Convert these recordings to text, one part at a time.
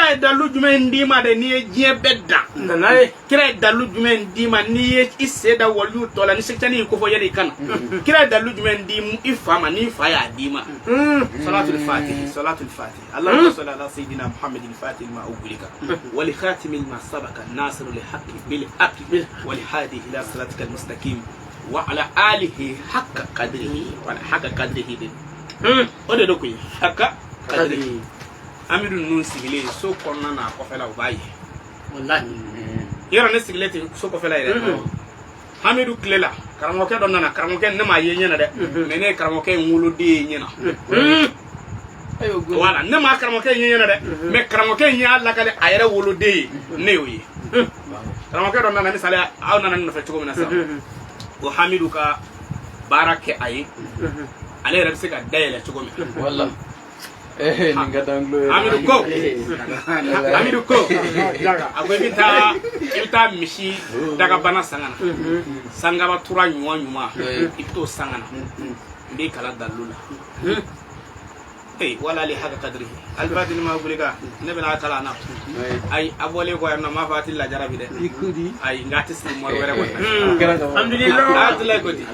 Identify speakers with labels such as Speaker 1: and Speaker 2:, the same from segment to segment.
Speaker 1: Kira ye dalu jumɛn d'i ma de n'i ye diɲɛ bɛɛ dan?
Speaker 2: Nana ye.
Speaker 1: Kira ye dalu jumɛn d'i ma n'i ye i sen da waliyu tɔ la ni sɛgɛsɛgɛli y'i kofɔ yanni i ka na? Kira ye dalu jumɛn di i fa ma n'i fa y'a d'i ma? Salatul fatihi, salatul fatihi. Allahumma salli ala sayyidina Muhammadin fatih ma ughliqa wal khatimi ma sabaka nasiru lil haqqi bil haqqi wal hadi ila siratikal mustaqim wa ala alihi haqqa qadrihi wa haqqa qadrihi. O de do koyi, haqqa qadrihi. Amidu ninnu sigilen so kɔnɔna n'a kɔfɛla, u b'a ye.
Speaker 2: Wallahi.
Speaker 1: Yɔrɔ ne sigilen tɛ so kɔfɛla yɛrɛ. Hamidu tile la, karamɔgɔkɛ dɔ nana. Karamɔgɔkɛ, ne m'a ye ɲɛ na dɛ, mais ne ye karamɔgɔkɛ in woloden ye ɲɛ na. Voilà, ne ma karamɔgɔkɛ in ye ɲɛ na dɛ, mais karamɔgɔkɛ in y'a lakale a yɛrɛ woloden ye, ne y'o ye. Karamɔgɔkɛ dɔ nana, misali aw nana ne nɔfɛ cogo min na sisan, o Hamidu ka baara kɛ a ye, ale yɛrɛ bɛ se ka dayɛlɛ cogo min.
Speaker 3: Wala. Eh, nin ka d'an tulo ye.
Speaker 1: Hamidu ko, Hamidu ko, a ko i bɛ taa misi dagabana san ka na, sangaba tura ɲuman ɲuman, i bɛ t'o san ka na, n b'i kala dalilu la. Ee, wala ali haka kadiri alifati ma wuli ka ne bɛna a kalan na. Ayi, a bɔlen kɔ yan nɔ, n m'a fɔ a ti lajarabi dɛ. Ayi, nka a tɛ siri mɔri wɛrɛ kɔni.
Speaker 2: Alhamdulillah.
Speaker 1: A tila ko di.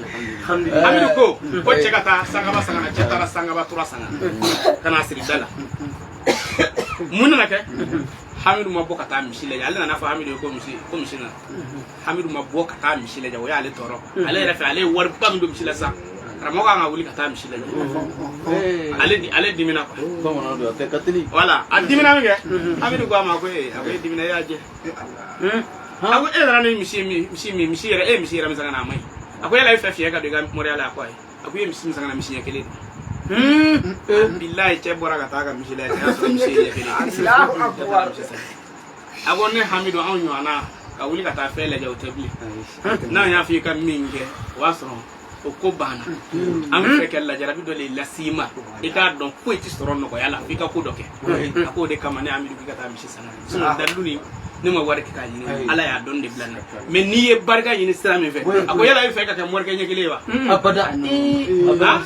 Speaker 1: Hamidu ko cɛ ka taa sangaba san ka na. Cɛ taara sangaba tura san ka na, ka na siri da la. Mun nana kɛ? Hamidu ma bɔ ka taa misi lajɛ. Ale nana fɔ Hamidu ye ko misi nana. Hamidu ma bɔ ka taa misi lajɛ, o y'ale tɔɔrɔ. Ale yɛrɛ fɛ, ale ye wariba min don misi la sisan, karamɔgɔ kan ka wuli ka taa misi lajɛ. Ale di, ale dimina quoi.
Speaker 3: Bamananw don, a tɛ ka teli.
Speaker 1: Voilà, a dimina min kɛ, Hamidu ko a ma ko ee, a ko e dimina, e y'a jɛ. A ko e nana ni misi min, misi min, misi yɛrɛ, e ye misi yɛrɛ min san ka na, a ma ɲi. A ko yala e fɛ fiɲɛ ka don i ka moriya la? A ko ayi. A ko i ye misi min san ka na, misi ɲɛ kelen de. Bilayi, cɛ bɔra ka taa ka misi lajɛ, cɛ y'a sɔrɔ misi ye ɲɛ kelen. Cɛ taara misi san. A ko ne Hamidu, anw ɲɔgɔnna ka wuli ka taa fɛn lajɛ, o tɛ bilen. N'an y'a fɔ i ka min kɛ, o b'a sɔrɔ o ko banna. An bɛ fɛ ka lajarabi dɔ de las'i ma, i k'a dɔn foyi tɛ sɔrɔ nɔgɔya la f'i ka ko dɔ kɛ. A k'o de kama ne Hamidu k'i ka taa misi san ka na. Sinon dalilu ni ne ma wari kɛ k'a ɲini, Ala y'a dɔn de bila n na. Mais n'i ye barika ɲini sira min fɛ, a ko yala i fɛ ka kɛ morikɛ ɲɛ kelen ye wa?
Speaker 3: Abada. Abada.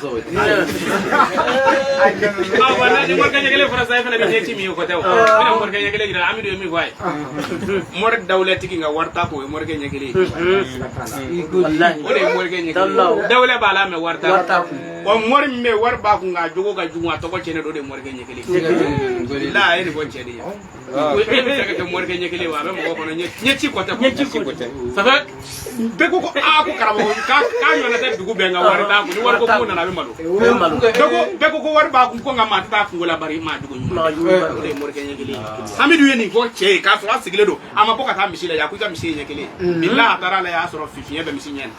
Speaker 1: Ah, wa ni morikɛ ɲɛ kelen fɔra sisan, e fana bɛ ɲɛci min ye, o ko tɛ. O bɛna morikɛ ɲɛ kelen jira. Hamidu ye min fɔ a ye, mori dawulɛtigi nka wari t'a kun, o ye morikɛ ɲɛ kelen ye.
Speaker 2: Wallahi.
Speaker 1: O de ye morikɛ ɲɛ kelen ye. Dawulɛ b'a la, mais wari t'a kun. Wa mori min bɛ yen, wari b'a kun, nka a jogo ka jugu, a tɔgɔ tiɲɛnen don, o de ye morikɛ ɲɛ kelen ye. La, a ye nin fɔ cɛ de ye ko e bɛ fɛ ka kɛ morikɛ ɲɛ kelen ye wa? A bɛ mɔgɔ kɔnɔ ɲɛci kɔ tɛ.
Speaker 2: Ɲɛci kɔ
Speaker 1: tɛ. Ça fait bɛɛ ko aa, ko karamɔgɔ k'a ɲɔgɔnna tɛ dugu bɛɛ, nka wari t'a kun. Ni wari ko kun nana, a bɛ malo. Bɛɛ ko wari b'a kun, ko nka maa tɛ taa kungo la, bari maa jugu ɲuman tɛ. O de ye morikɛ ɲɛ kelen ye. Hamidu ye nin fɔ cɛ ye k'a sɔrɔ a sigilen don, a ma bɔ ka taa misi lajɛ. A ko i ka misi ye ɲɛ kelen ye. Bilahi, a taara a lajɛ, a y'a sɔrɔ fiɲɛ bɛ misi ɲɛ na.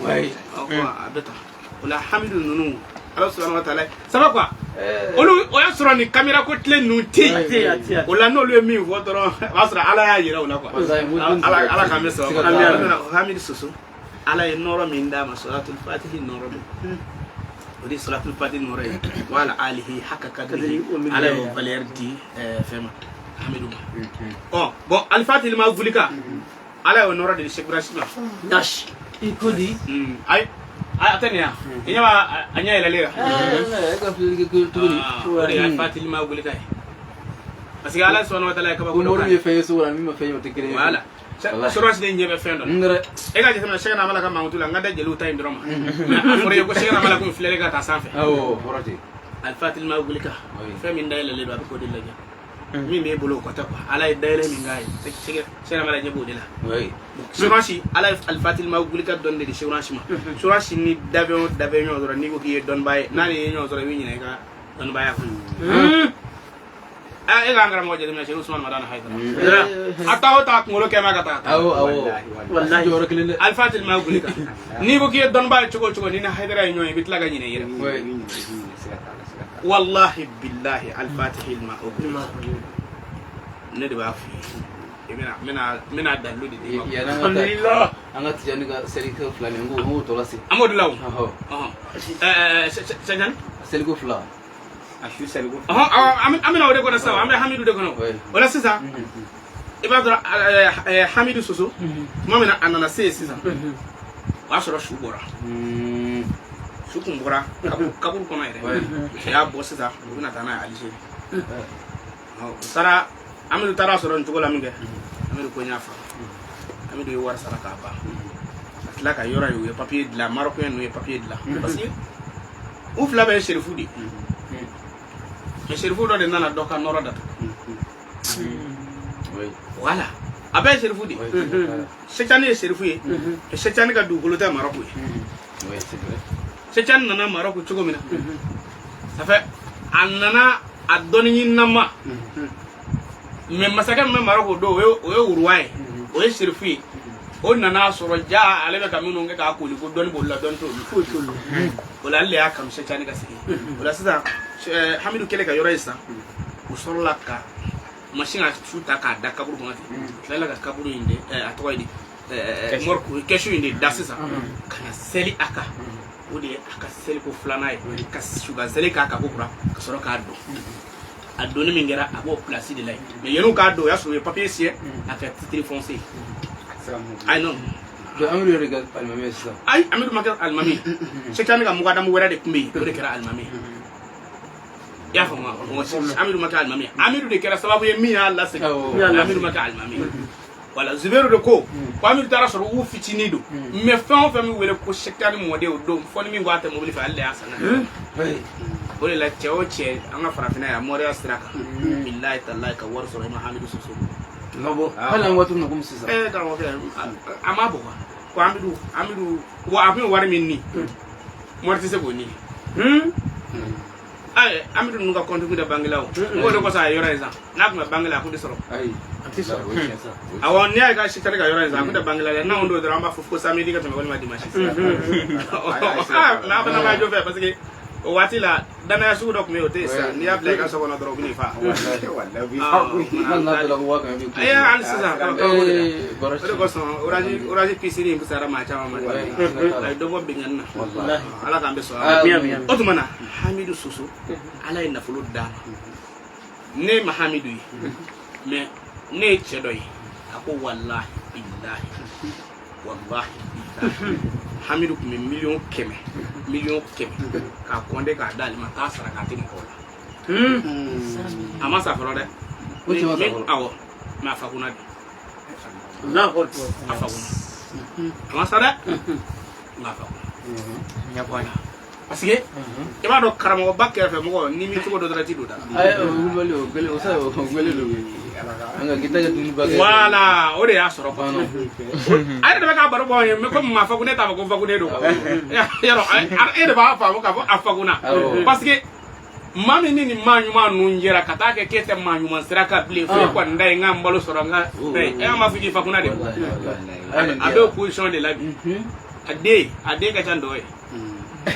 Speaker 1: Ɔ, ko a bɛ tan o la. Hamidu ninnu, Ala subhanahu wa taala ça va quoi, olu o y'a sɔrɔ ni caméra ko tile ninnu tɛ yen. O la n'olu ye min fɔ dɔrɔn, o b'a sɔrɔ Ala y'a yira u la quoi. Ala k'an bɛ sababu. Hamidu Soso, Ala ye nɔɔrɔ min d'a ma, suratul fatihi nɔɔrɔ don, o de ye suratul fatihi nɔɔrɔ ye. Wala alihi haka kadiri, Ala y'o valeur di fɛn ma, Hamidu ma. Ɔ bon, alifatihi ma wuli ka Ala y'o nɔɔrɔ de di Cheikh Ibrahim ma.
Speaker 2: Nash.
Speaker 3: I ko di.
Speaker 1: Ayi, a tɛ nin yan, i ɲɛ b'a a ɲɛ yɛlɛlen la.
Speaker 3: E ka filɛli kɛ cogo di?
Speaker 1: O de ye alifatihi ma wuli ka ye, parce que Ala subhanahu wa taala ye kabako
Speaker 3: Ko
Speaker 1: dɔ
Speaker 3: mori
Speaker 1: k'a
Speaker 3: ye
Speaker 1: ye.
Speaker 3: fɛn ye so la, min ma fɛn ye, o tɛ kelen ye.
Speaker 1: Voilà, sɔrɔsi de ɲɛ bɛ fɛn dɔ la.
Speaker 3: N yɛrɛ.
Speaker 1: E ka jateminɛ, Sɛgɛ Namala ka mankutu la, n ka da jeliw ta in dɔrɔn ma, mais a fɔra i ye ko Sɛgɛ Namala kun filɛli ka taa sanfɛ.
Speaker 3: Awɔ, fɔra ten.
Speaker 1: Alifatihi ma wuli ka fɛn min dayɛlɛlen don, a bɛ k'o de lajɛ. Min b'e bolo, o kɔ tɛ quoi. Ala ye dayɛlɛ min k'a ye, Sɛgɛ Namala ɲɛ b'o de la. Surasi, Ala ye alifatihi ma wuli ka dɔn de di surasi ma. Surasi ni dabɛn o dabɛn ɲɔgɔn sɔrɔ, n'i ko k'i ye dɔnnibaa ye, n'ale ye ɲɔgɔn sɔrɔ, i bɛ ɲinɛ i ka dɔnnibaaya kɔ. E k'an karamɔgɔ jateminɛ, Seku Usumani Madani Hayidara, a taa o taa kunkolo kɛmɛ ka taa.
Speaker 3: Awɔ.
Speaker 2: Wallahi.
Speaker 3: Jɔyɔrɔ kelen dɛ.
Speaker 1: Alifatihi ma wuli kan, n'i ko k'i ye dɔnnibaa ye cogo o cogo, n'i ni Hayidara ye ɲɔgɔn ye, i bɛ tila ka ɲinɛ i yɛrɛ. Wallahi billahi, alifatihi ma o ne de b'a f'i ye, i bɛna n bɛna dalilu de d'i ma.
Speaker 3: Yanni an ka taa,
Speaker 2: Alhamdulillah.
Speaker 3: an ka Tijani ka seliko fila nin, n k'o tɔ lase.
Speaker 1: An b'o de la o.
Speaker 3: Ɔhɔ.
Speaker 1: Ɔhɔn, ɛɛ Sɛjani.
Speaker 3: Seliko fila.
Speaker 4: A su saligo.
Speaker 1: Ɔhɔn, awɔ, an bɛna o de kɔnɔ sisan, an bɛ Hamidu de kɔnɔ. O la sisan, i b'a dɔn Hamidu Soso, tuma min na a nana se yen sisan, o y'a sɔrɔ su bɔra. Su kun bɔra kaburu kɔnɔ yɛrɛ. A y'a bɔ sisan, u bɛna taa n'a ye Alizeri. U taara. Amidu taara sɔrɔ nin cogo la min kɛ, Amidu ko n y'a faamu. Amidu ye wari sara k'a ban, ka tila ka yɔrɔ ye, u ye papier dilan, Marocain ninnu ye papier dilan, parce que u fila bɛɛ ye serifu de ye. Mais serifu dɔ de nana dɔ ka nɔrɔ datugu. Voilà, a bɛɛ ye serifu de ye. Sɛcani ye serifu ye, mais Sɛcani ka dugukolo tɛ Maroc ye. Sɛcani nana Maroc cogo min na, ça fait a nana a dɔnni ɲininama, mais masakɛ min bɛ Maroc o don, o ye roi ye, o ye serifu ye. O nana sɔrɔ ja ale bɛ ka minnu kɛ k'a koli ko dɔnni b'olu la, dɔnni t'olu.
Speaker 2: Foyi t'olu.
Speaker 1: O la ale de y'a kanu Sɛcani ka sigi o la. Sisan Hamidu kɛlen ka yɔrɔ ye sisan, u sɔrɔla ka masin ka su ta k'a da kaburu kɔnɔ ten, tilala ka kaburu in de a tɔgɔ ye di, morgue kɛsu in de da sisan ka na seli a kan. O de ye a ka seliko filanan ye, ka su ka seli k'a kan ko kura, ka sɔrɔ k'a don. A donni min kɛra, a b'o place de la yen. Mais yan'u k'a don, o y'a sɔrɔ u ye papier signé a kɛ titre foncier. Ayi, non.
Speaker 3: Amidu yɛrɛ de ka alimami ye sisan?
Speaker 1: Ayi, Amidu ma kɛ alimami ye. Sɛcani ka mugadamu wɛrɛ de tun bɛ yen, o de kɛra alimami ye. I y'a faamu wa? Amidu ma kɛ alimami ye. Amidu de kɛra sababu ye min y'a lasegin. Amidu ma kɛ alimami ye. Wala Zubairu de ko ko Amidu taara sɔrɔ u fitinin don, mais fɛn o fɛn min wele ko Sɛcani mɔden, o don fɔ ni min ko a tɛ mobili fɛ, ale de y'a san. O de la cɛ o cɛ, an ka farafinna yan, moriya sira kan, bilayi talayi, ka wari sɔrɔ i ma Hamidu Soso.
Speaker 3: Hali an waati min na komi sisan.
Speaker 1: Karamɔgɔkɛ, a ma bɔ wa ko Amidu wa a kun ye wari min ni mori tɛ se k'o ni. Ayi, Amidu ninnu ka compte kun tɛ banque la. O n ko de kosɔn a ye yɔrɔ in san. N'a tun bɛ banque la, a kun tɛ sɔrɔ.
Speaker 3: Ayi,
Speaker 2: A tɛ sɔrɔ.
Speaker 1: Awɔ, n'i y'a ye ka Sɛcani ka yɔrɔ in san, a kun tɛ banque la dɛ. N'anw don dɔrɔn, an b'a fɔ ko samedi ka tɛmɛ walima dimanche. Ah, mais a fana b'a jɔ fɛ, parce que o waati la danaya sugu dɔ tun bɛ yen, o tɛ yen sisan. N'i y'a bila i ka so kɔnɔ dɔrɔn, u bɛ n'i fa.
Speaker 3: Hali n'a dala ko 500 bɛ.
Speaker 1: Ayi, hali sisan kabako de la.
Speaker 3: Ee.
Speaker 1: O de kosɔn orange piscine in fisayara maa caman ma dɛ. A ye dɔ bɔ binkanni na. Ala k'an bɛ sɔn. O tuma na Hamidu Soso, Ala ye nafolo d'a ma. Ne ma Hamidu ye, mais ne ye cɛ dɔ ye, a ko walahi bilahi, walahi bilahi, Hamidu tun bɛ 100 000 000, 100 000 000 k'a kɔnde k'a d'ale ma k'a sara k'a tɛ mɔgɔw la. A ma sa fɔlɔ dɛ.
Speaker 3: O cɛ ma sa fɔlɔ?
Speaker 1: Awɔ, mais a fa kunna de.
Speaker 2: Allahu akbar.
Speaker 1: A fa kunna, a ma sa dɛ, nka a fa kunna. Voilà, parce que i b'a dɔn karamɔgɔba kɛrɛfɛ mɔgɔ n'i m'i cogo dɔ dɔrɔn, i ti don da la.
Speaker 3: Ayi, o wulibali, o gɛlɛn, o sa, o gɛlɛn don. An ka kita kɛ dumuni ba kɛ.
Speaker 1: Voilà, o de y'a sɔrɔ quoi.
Speaker 3: Banna.
Speaker 1: A yɛrɛ de bɛ k'a baro bɔ an ye, mais komi maa fakun, ne t'a fɔ ko fakunnen don. Yɔrɔ e de b'a faamu k'a fɔ a fakunna, parce que maa min ni nin maa ɲuman ninnu jɛra ka taa kɛ k'e tɛ maa ɲuman sira kan bilen, fo e kɔni da ye n ka n balo sɔrɔ n ka fɛn, e an b'a fɔ k'i fakunna de. A bɛ o position de la bi. A den ka ca ni dɔ ye. I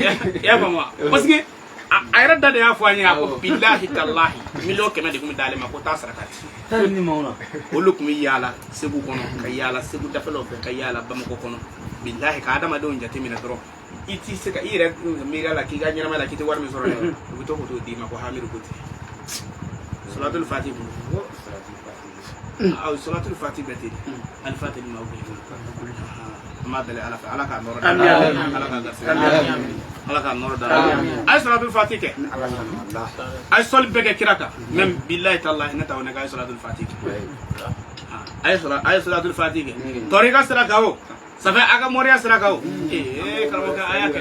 Speaker 1: y'a faamu wa? Parce que a yɛrɛ da de y'a fɔ an ye, a ko bilahi talahi, 100 000 000 de tun bɛ d'ale ma ko taa saraka di.
Speaker 3: Taa ni maaw na.
Speaker 1: Olu tun bɛ yaala Segu kɔnɔ, ka yaala Segu dafɛlaw fɛ, ka yaala Bamakɔ kɔnɔ. Bilahi, ka adamadenw jateminɛ dɔrɔn, i ti se ka i yɛrɛ miiri a la k'i ka ɲɛnamaya la k'i tɛ wari min sɔrɔ dɛ, u bɛ to k'o t'o d'i ma ko Hamidu ko ten. Solatul fati bolo, aw solatul fati bɛɛ tɛ alifati ni maaw bɛ. An b'a deli Ala fɛ, Ala k'a nɔrɔ da, Ala k'a garisɛgɛ, Ala k'a nɔrɔ da. A ye solatul fati kɛ, a ye sɔli bɛɛ kɛ kira kan. Même bilahi talahi, ne t'aw nɛgɛ, a ye solatul fati kɛ, a ye solatul fati kɛ. Tɔri ka sira kan, o ça fait a ka moriya sira kan. O ee karamɔgɔkɛ, a y'a kɛ.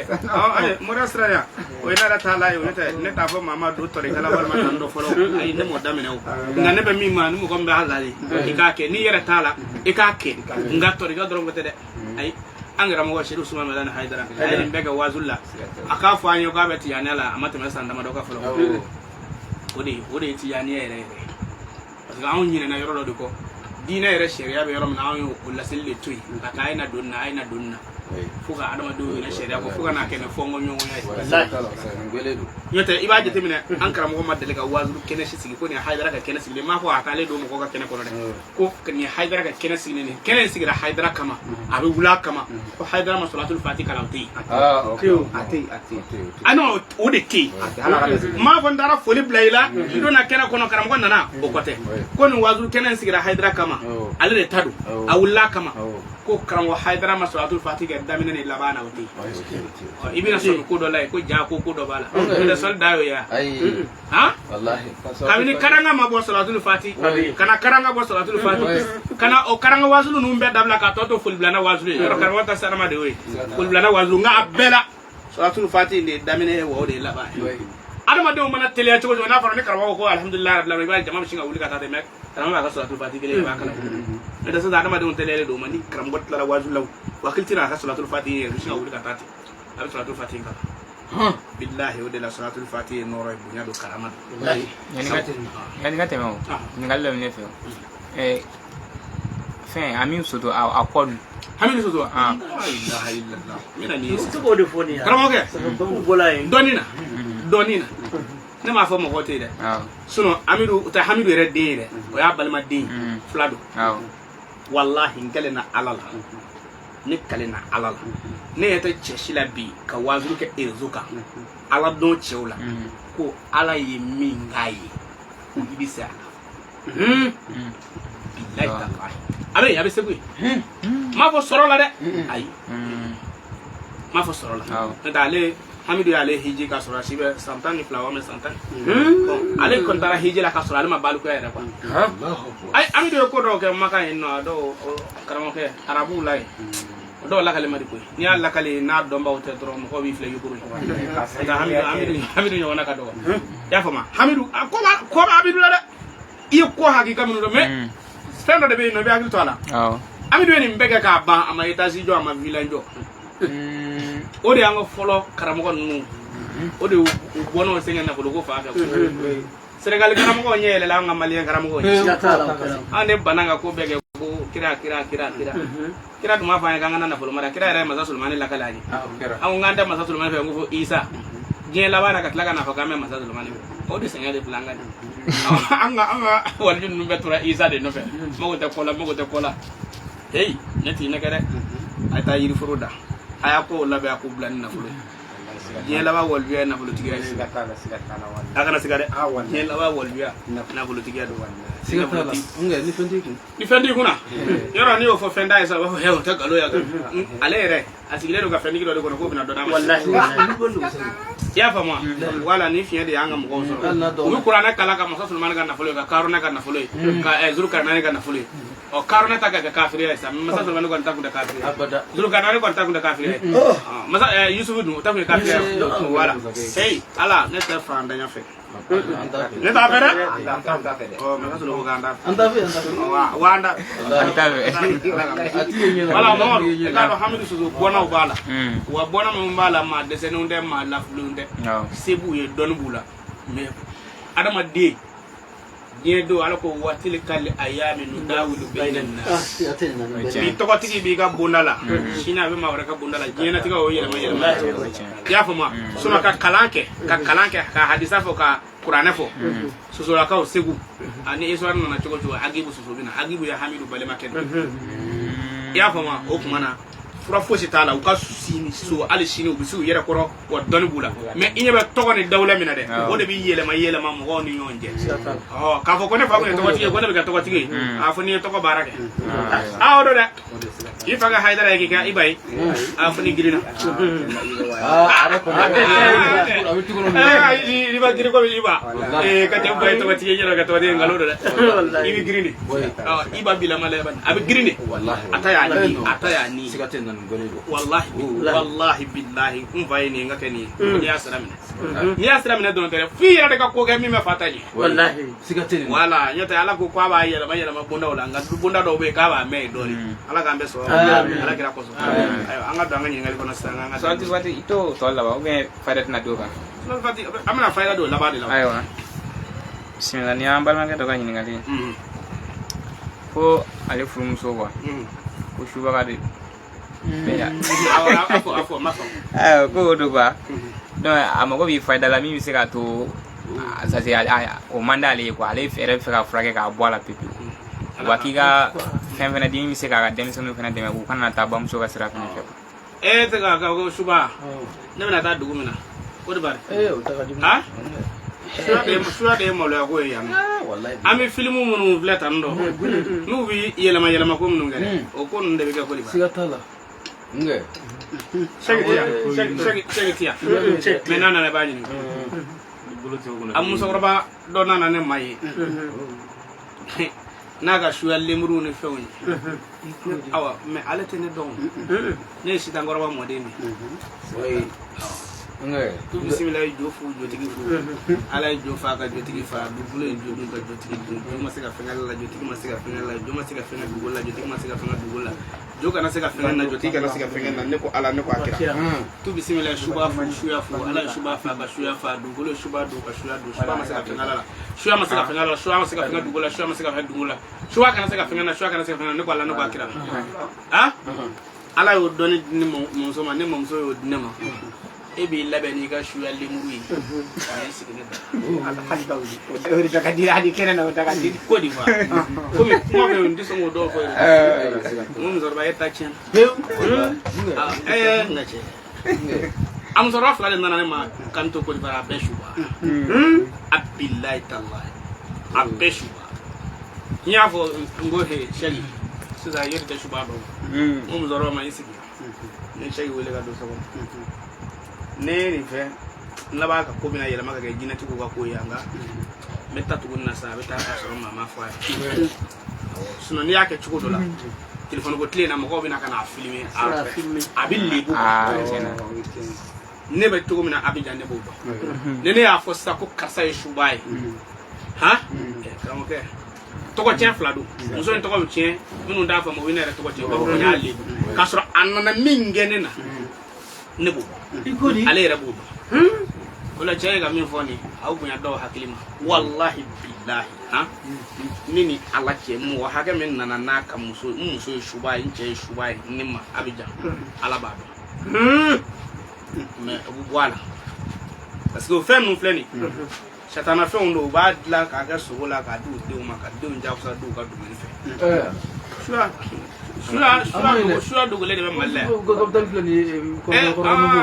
Speaker 1: Ayi, moriya sira yan, o ye ne yɛrɛ t'a la ye. O ne tɛ, ne t'a fɔ maa ma don tɔrikala walima tan dɔ fɔlɔ. Ayi, ne m'o daminɛ o. Nka ne bɛ min ma, ni mɔgɔ min bɛ halali, i k'a kɛ. N'i yɛrɛ t'a la, i k'a kɛ. Nka tɔrika dɔrɔn ko tɛ dɛ. Ayi, an karamɔgɔ Sedu Suma Madani Hayidara, a ye nin bɛɛ kɛ waazuli la. A k'a fɔ an ye k'a bɛ tijaniya la, a ma tɛmɛ san damadɔ kan fɔlɔ. O de ye tijaniya yɛrɛ yɛrɛ ye, parce que anw ɲinɛna yɔrɔ dɔ de kɔ. Diinɛ yɛrɛ sariya bɛ yɔrɔ min na, anw y'o laseli de to yen ka taa a ye na don nin na, a ye na don nin na, fo ka adamadenw yɛrɛ sariya kɔ, fo ka n'a kɛ ni fɔnkɔ ɲɔgɔnya ye. N'o tɛ, i b'a jateminɛ, an karamɔgɔ ma deli ka waazulu kɛnɛ si sigi ko nin ye Hayidara ka kɛnɛ sigilen. N m'a fɔ a t'ale don mɔgɔ ka kɛnɛ kɔnɔ dɛ, ko nin ye Hayidara ka kɛnɛ sigilen, nin kɛnɛ in sigira Hayidara kama, a bɛ wuli a kama, ko Hayidara ma solatul fati kalan, o tɛ yen. Ah non, o de tɛ yen. N m'a fɔ n taara foli bila i la, n donna kɛnɛ kɔnɔ, karamɔgɔ nana, o kɔ tɛ. Ko nin waazulu kɛnɛ in sigira Hayidara kama, ale de ta don, a wulila a kama. Ko karamɔgɔ Hayidara ma sɔlatul fati kɛ daminɛ ni laban na, o tɛ yen. I bɛna sɔmi ko dɔ la yen ko ja ko dɔ b'a la, n'o tɛ sɔli da y'o ye wa? Han, kabini karanga ma bɔ sɔlatul fati kana, karanga bɔ sɔlatul fati kana, o karanga wasulu ninnu bɛɛ dabila k'a tɔ to folibilana wasulu ye. Yɔrɔ karamɔgɔ ta sarama de y'o ye, folibilana wasulu. Nka a bɛɛ la, sɔlatul fati de ye daminɛ ye wa o de ye laban ye. Adamadenw mana teliya cogo cogo, n'a fɔra ni karamɔgɔ ko alhamdulilayi rabbil alamin, i b'a ye jama bɛ sin ka wuli ka taa ten. Mɛ karamɔgɔ b'a ka sɔlatul fati kelen, i b'a kalan. N'o tɛ sisan adamadenw teliyalen don o ma. Ni karamɔgɔ tilara waaju la, o hakili tɛna a ka sɔlatul fati ye, u bɛ sin ka wuli ka taa ten, a bɛ sɔlatul fati kalan. Bilahi, o de la sɔlatul fati ye nɔɔrɔ ye, bonya don, karama don.
Speaker 4: Yanni ka tɛmɛ o, ɲininkali dɔ bɛ ne fɛ. Fɛn Hamidu Soto, a kɔ dun?
Speaker 1: Hamidu Soto, la ilaha illallah, n bɛna n'i ye sisan.
Speaker 2: K'o de fɔ nin ye.
Speaker 1: Karamɔgɔkɛ,
Speaker 2: bɔla yen.
Speaker 1: Dɔɔni na, dɔɔni na, ne m'a fɔ mɔgɔw tɛ yen dɛ. Sinon Hamidu o tɛ Hamidu yɛrɛ den ye dɛ, o y'a balima den ye, fila don. Walahi, n kɛlen na Ala la, ne kalen na Ala la, ne ɲɛ tɛ cɛ si la bi ka waazuru kɛ réseau kan, Ala dɔn cɛw la, ko Ala ye min k'a ye ko i bɛ se a la. Bilahi talahi, a bɛ yen, a bɛ Segu yen. N m'a fɔ sɔrɔ la dɛ, ayi, n m'a fɔ sɔrɔ la. N'o tɛ ale Hamidu y'ale hiji k'a sɔrɔ a si bɛ san 12 walima san 10. Bon, ale kɔni taara hiji la k'a sɔrɔ ale ma balikuya yɛrɛ quoi. Ayi, Hamidu ye ko dɔw kɛ Makan yen nɔ, a dɔw karamɔgɔkɛ arabuw la yen, o dɔw lakale man di koyi. N'i y'a lakale n'a dɔnbaw tɛ dɔrɔn, mɔgɔw b'i filɛ yukuru ye. Nka Hamidu ɲɔgɔnna ka dɔgɔ, i y'a faamu? Hamidu a ko b'a Hamidu la dɛ. I ye ko hakika minnu dɔn, mais fɛn dɔ de bɛ yen nɔ, i bɛ hakili to a la. Hamidu ye nin bɛɛ kɛ k'a ban, a ma étage jɔ, a ma villa jɔ. O de y'an ka fɔlɔ karamɔgɔ ninnu, o de y'u bɔ n'o sɛgɛn nafoloko fan fɛ. Sénégal karamɔgɔw ɲɛ yɛlɛla an ka maliyɛn karamɔgɔw ye. An de banna ka ko bɛɛ kɛ ko kira kira kira kira kira dun b'a fɔ an ye k'an kana nafolo mara. Kira yɛrɛ ye masa Solomani lakale an ye. An ko k'an tɛ masa Solomani fɛ, ko fo Isa diɲɛ laban na ka tila ka n'a fɔ k'an bɛ masa Solomani fɛ. O de sɛgɛn de filɛ an kan. An ka waliju ninnu bɛɛ tora Isa de nɔfɛ. Mago tɛ kɔ la, mago tɛ kɔ la. Heyi, ne t'i nɛgɛ dɛ. A ye taa yiriforo da, a y'a kow labɛn, a k'u bila ni nafolo ye. Diɲɛ laban walijuya ye nafolotigiya ye. A kana siga dɛ, diɲɛ laban walijuya nafolotigiya don.
Speaker 3: Siga t'a la, ni fɛn t'i kun.
Speaker 1: Ni fɛn t'i kunna yɔrɔ, n'i y'o fɔ fɛn t'a ye sa, u b'a fɔ hɛ, o tɛ nkalon ye. Ale yɛrɛ a sigilen don ka fɛntigi dɔ de kɔnɔ k'o bɛna dɔ d'a ma. I y'a faamu wa? Wala ni fiɲɛ de y'an ka mɔgɔw sɔrɔ, u bɛ kuranɛ kalan ka masa Solomani ka nafolo ye, ka Karuna ka nafolo ye, ka Zurukaranani ka nafolo ye. Ɔ, Karuna ta ka kɛ kafiriya ye sa, masa Solomani kɔni ta kun tɛ kafiriya ye, Zurukaranani kɔni ta kun tɛ kafiriya ye, masa Yusufu dun o ta kun ye kafiriya ye. Wala heyi, Ala, ne tɛ fantanya fɛ, ne t'a fɛ dɛ. Ɔ, masa Solomani ko k'an t'a fɛ.
Speaker 3: An t'a fɛ, an t'a fɛ.
Speaker 1: Wa an t'a fɛ.
Speaker 4: An t'a fɛ.
Speaker 1: Wala Mamadu, i k'a dɔn Hamidu Soso bɔnnaw b'a la. Wa bɔnna minnu b'a la, maa dɛsɛnenw tɛ, maa lafilenw tɛ. Se b'u ye, dɔnni b'u la. Mais adamaden diɲɛ don, Ala ko waatili kali ayami nudawilu bayna nas. Bi tɔgɔtigi b'i ka bonda la, sini a bɛ maa wɛrɛ ka bonda la. Diɲɛnatigɛ o yɛlɛma yɛlɛma, i y'a faamu wa? Sinon ka kalan kɛ, ka kalan kɛ, ka hadisa fɔ, ka kuranɛ fɔ, Sosolakaw Segu ani histoire nana cogo cogo, Agibu Soso bɛ na. Agibu ye Hamidu balimakɛ de ye, i y'a faamu wa? O tuma na fura fosi t'a la, u ka sini so, hali sini u bɛ se u yɛrɛ kɔrɔ, wa dɔnni b'u la. Mais i ɲɛ bɛ tɔgɔ ni dawula min na dɛ, o de bɛ yɛlɛma yɛlɛma mɔgɔw ni ɲɔgɔn cɛ. Ɔ, k'a fɔ ko ne fa kun ye tɔgɔtigi ye, ko ne bɛ kɛ tɔgɔtigi ye, a fɔ n'i ye tɔgɔ baara kɛ, a o don dɛ, i fa ka Hayidara ye k'i kɛ Iba ye, a fɔ n'i girinna. I b'a girin komi Iba ka tɛ ba ye tɔgɔtigi ye, yɛrɛ ka tɔgɔtigi ye, nkalon don dɛ, i bɛ girin de. Iba bilama la, a bɛ girin de, a ta y'a ni, a ta y'a ni. Wallahi, wallahi, billahi, n fa ye nin ye, n ka kɛ nin ye. N'i y'a sira minɛ, n'i y'a sira minɛ dɔrɔn tɛ dɛ, f'i yɛrɛ de ka ko kɛ min bɛ fa ta ɲɛ. Wala n'o tɛ, Ala ko k'a b'a yɛlɛma yɛlɛma bondaw la, nka bonda dɔw bɛ yen k'a b'a mɛn yen dɔɔnin. Ala k'an bɛɛ sɔrɔ Ala kira kosɔn. Ayiwa, an ka don an ka ɲininkali kɔnɔ sisan, an ka
Speaker 4: Sɔlati Fati, i t'o tɔ laban ou bien fayida tɛna d'o kan?
Speaker 1: Sɔlati Fati, an bɛna fayida don laban de la.
Speaker 4: Ayiwa, bisimila, nin y'an balimakɛ dɔ ka ɲininkali ye. Ko ale furumuso quoi, ko subaga de
Speaker 1: Awɔ, a fɔ, n b'a faamu.
Speaker 4: Ayiwa, ko o don quoi. Donc a mago bɛ fayida la min bɛ se k'a to ça c'est o man d'ale ye quoi. Ale yɛrɛ bɛ fɛ ka furakɛ k'a bɔ a la pewu pewu. Wa k'i ka fɛn fɛnɛ di min bɛ se k'a ka denmisɛnninw fɛnɛ dɛmɛ k'u kana taa bamuso ka sira fɛnɛ fɛ.
Speaker 1: E tɛ ka ko suba, ne bɛna taa dugu min na, o de bari.
Speaker 3: O ta ka jugu.
Speaker 1: Han. Suya de ye maloya ko ye yan nɔ. An bɛ filimu minnu filɛ tan dɔ, n'u bɛ yɛlɛma yɛlɛma ko minnu kɛ dɛ, o ko ninnu de bɛ kɛ Côte d'Ivoire.
Speaker 3: Siga t'a la. Nge.
Speaker 1: Sɛki ti yan, sɛki ti yan, mais n'a nana i b'a ɲininka. A musokɔrɔba dɔ nana ne ma ye n'a ka suya lemuru ni fɛnw ye. Awa, mais ale tɛ ne dɔn, ne ye sitankɔrɔba mɔden de ye.
Speaker 3: Nge.
Speaker 1: Tu bisimila ye jo fu jotigi fu, Ala ye jo fa ka jotigi fa, dugukolo ye jo dun ka jotigi dun. Jo ma se ka fɛn kɛ la, jotigi ma se ka fɛn kɛ la, jo ma se ka fɛn kɛ dugu la, jotigi ma se ka fɛn kɛ dugu la, jo kana se ka fɛn kɛ na, jotigi kana se ka fɛn kɛ na. Ne ko Ala, ne ko a kira. Tu bisimila ye suba fu suya fu, Ala ye suba fa ka suya fa, dugukolo ye suba dun ka suya dun. Suba ma se ka fɛn kɛ la, suya ma se ka fɛn kɛ la, suya ma se ka fɛn kɛ dugu la, suya ma se ka fɛn dugu la, suba kana se ka fɛn kɛ na, suya kana se ka fɛn kɛ na. Ne ko Ala, ne ko a kira. Ah, Ala y'o dɔnni di ne mamuso ma, ne mamuso y'o di ne ma. E b'i labɛn n'i ka suya lemuru ye ka n'i sigi ne da.
Speaker 5: O de ka di hali kɛnɛ na, o da ka di.
Speaker 1: Côte d'Ivoire, komi kuma bɛ yen, n tɛ sɔn k'o dɔw fɔ yɛrɛ. N ko musokɔrɔba, e ta tiɲɛna. Ɛɛ, n ka cɛ, a musokɔrɔba fila de nana ne ma k'an to Côte d'Ivoire, a bɛɛ suba. A bilayi talayi, a bɛɛ suba. N y'a fɔ n ko he sɛki, sisan yɛrɛ tɛ suba dɔn. N ko musokɔrɔba ma, i sigi. Ne ye sɛki wele ka don so kɔnɔ. Ne ye nin fɛn n laban ka ko bɛna yɛlɛma ka kɛ jinɛtigiw ka ko ye, nka n bɛ taa tuguni na sisan, a bɛ taa k'a sɔrɔ maa ma fɔ a ye. Sinon n'i y'a kɛ cogo dɔ la, telefɔni ko tile in na, mɔgɔw bɛna ka n'a filmer, a bɛ lebu. Ne bɛ cogo min na Abidjan, ne b'o dɔn. Ni ne y'a fɔ sisan ko karisa ye suba ye, han, karamɔgɔkɛ, tɔgɔ tiɲɛ fila don. Muso in tɔgɔ bɛ tiɲɛ, minnu t'a faamu, o bɛ ne yɛrɛ tɔgɔ tiɲɛ, u b'a fɔ ko n y'a lebu, k'a sɔrɔ a nana min kɛ ne na, ne b'o dɔn, ale yɛrɛ b'o dɔn. O la cɛ ye ka min fɔ nin, aw bonya dɔw hakili ma. Walahi bilahi, han, ne ni Ala cɛ, mɔgɔ hakɛ min nana n'a ka muso, n muso ye suba ye, n cɛ ye suba ye, ne ma Abidjan, Ala b'a dɔn. Mais o bɛ bɔ a la, parce que o fɛn ninnu filɛ nin ye, satana fɛnw don. U b'a dilan k'a kɛ sogo la k'a di u denw ma, ka denw jagosa d'u ka dumuni fɛ. Suya suya suya suya dogolen de bɛ Mali la yan.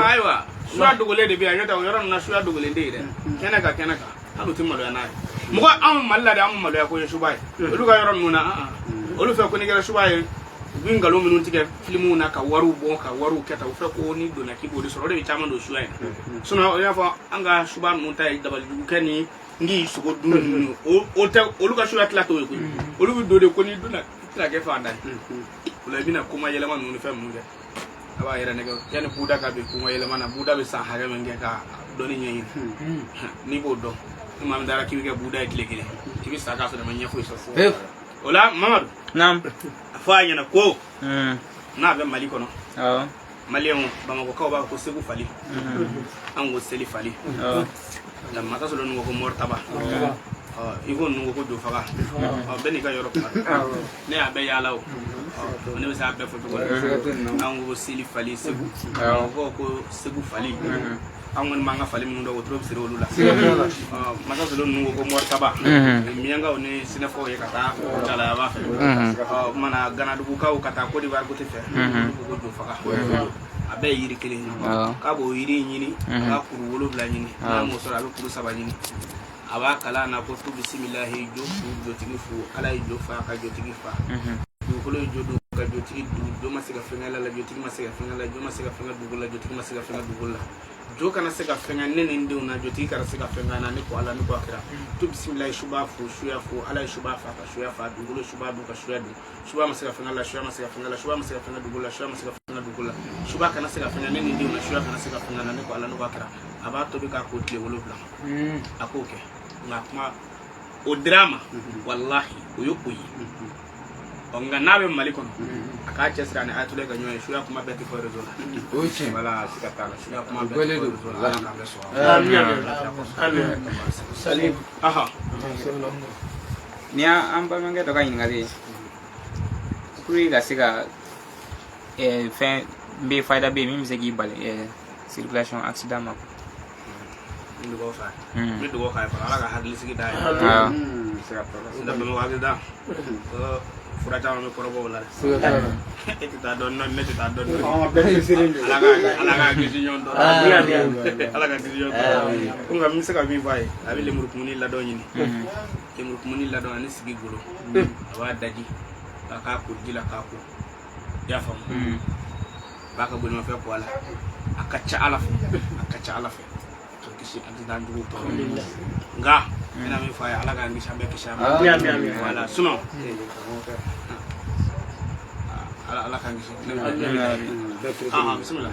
Speaker 1: Ayiwa, suya dogolen de bɛ yan, n'o tɛ o yɔrɔ ninnu na, suya dogolen tɛ yen dɛ. Kɛnɛ kan, kɛnɛ kan, hali u tɛ maloya n'a ye. Mɔgɔ anw Mali la de, anw maloya ko ye suba ye. Olu ka yɔrɔ ninnu na, olu fɛ ko n'i kɛra suba ye, u bɛ nkalon minnu tigɛ filimuw na ka wariw bɔ ka wariw kɛ tan, u fɛ ko n'i donna k'i b'o de sɔrɔ. O de bɛ caman don suya in na. Sinon i y'a fɔ an ka suba ninnu ta ye dabalijugu kɛ ni n k'i sogo dun ninnu, o tɛ. Olu ka suya tila t'o ye koyi. Olu bɛ don de ko n'i donna i tɛna kɛ fantan ye. O la i bɛna koma yɛlɛma ninnu ni fɛn minnu kɛ, a b'a yɛrɛ nɛgɛ yanni buda ka bin koma yɛlɛma na. Buda bɛ san hakɛ min kɛ ka dɔnni ɲɛɲini, n'i b'o dɔn, ni maa min taara k'i bɛ kɛ buda ye tile kelen, i bɛ sa k'a sɔrɔ i ma ɲɛ foyi sɔrɔ o la. Mamadu,
Speaker 4: Naam.
Speaker 1: a fɔ a ɲɛna ko n'a bɛ Mali kɔnɔ,
Speaker 4: Awɔ.
Speaker 1: Maliyɛnw, Bamakɔkaw b'a fɔ ko Segu fali, an ko seli fali. Nka masa sɔrɔ ninnu ko ko Mɔritaba, i ko ninnu ko ko Jofaga. Ɔ, bɛɛ n'i ka yɔrɔ kuma don. Ne y'a bɛɛ yaala o. Ɔ, ne bɛ se a bɛɛ fɔ cogo di? An ko seli fali Segu, Bamakɔkaw ko Segu fali. An kɔni b'an ka fali minnu dɔn, wotoro bɛ siri olu la. Ɔ, masa sɔrɔ ninnu ko ko Mɔritaba, miyankaw ni sinɛfɔw ye ka taa Jalayaba fɛ. Ɔ, o kumana Ganadugukaw ka taa Côte d'Ivoire côté fɛ, olu ko ko Jofaga. A bɛɛ ye yiri kelen ye. K'a b'o yiri in ɲini, a b'a kuru 7 ɲini. N'a m'o sɔrɔ, a bɛ kuru 3 ɲini, a b'a kalan na ko tu bisimilahi, jo fu jotigi fu, Ala ye jo fa ka jotigi fa, dugukolo ye jo dun ka jotigi dun, jo ma se ka fɛn kɛ la, jotigi ma se ka fɛn kɛ la, jo ma se ka fɛn kɛ dugu la, jotigi ma se ka fɛn kɛ dugu la, jo kana se ka fɛn kɛ ne ni n denw na, jotigi kana se ka fɛn kɛ n na. Ne ko Ala, ne ko a kira. Tu bisimilahi, suba fu suya fu, Ala ye suba fa ka suya fa, dugukolo ye suba dun ka suya dun, suba ma se ka fɛn kɛ la, suya ma se ka fɛn kɛ la, suba ma se ka fɛn kɛ dugu la, suya ma se ka fɛn kɛ dugu la, suba kana se ka fɛn kɛ ne ni n denw na, suya kana se ka fɛn kɛ n na. Ne ko Ala, ne ko a kira. A b'a tobi k'a ko tile 7, a k'o kɛ. Nka kuma o dira a ma, walahi, o ye o ye. Ɔ, nka n'a bɛ Mali kɔnɔ, a k'a cɛsiri ani ayatollah ka ɲɔgɔn ye. Suya kuma bɛɛ tɛ fɔ réseau la.
Speaker 3: O ye tiɲɛ.
Speaker 1: Wala, siga t'a la, suya kuma bɛɛ tɛ
Speaker 3: Gwɛlɛ
Speaker 1: fɔ
Speaker 3: don.
Speaker 1: réseau la. Ala k'an bɛɛ sɔn.
Speaker 2: Amin, amin. Salim.
Speaker 1: Aha.
Speaker 4: Ni y'an balimakɛ dɔ ka ɲininkali ye pour que ka se ka fɛn n bɛ fayida bɛ yen min bɛ se k'i bali circulation accident ma.
Speaker 1: N dugawu fɛ, n bɛ dugawu k'a ye fɔlɔ, Ala ka hakilisigi d'a ye.
Speaker 4: Awɔ.
Speaker 1: N'o tɛ Bamakɔ accident fura caman bɛ kɔrɔbɔ o la dɛ. E tɛ taa dɔɔni dɔɔni, ne tɛ taa dɔɔni dɔɔni. Ala k'an kisi ɲɔgɔn tɔɔrɔ. Ala k'an kisi ɲɔgɔn tɔɔrɔ. Ko nka n bɛ se ka min fɔ a ye, a bɛ lemurukumuni ladɔn ɲini. Lemurukumuni ladɔn ani sigi golo. A b'a daji k'a k'a ko ji la k'a ko. I y'a faamu? A b'a ka bolimafɛn ko a la. A ka ca Ala fɛ. A ka ca Ala fɛ. Ka kisi accident jugu tɔɔrɔ. Nka n bɛna min fɔ a ye, Ala k'an kisi, an bɛɛ kisi a ma. Voilà, sinon Ala k'an kisi. Ah, bismillah.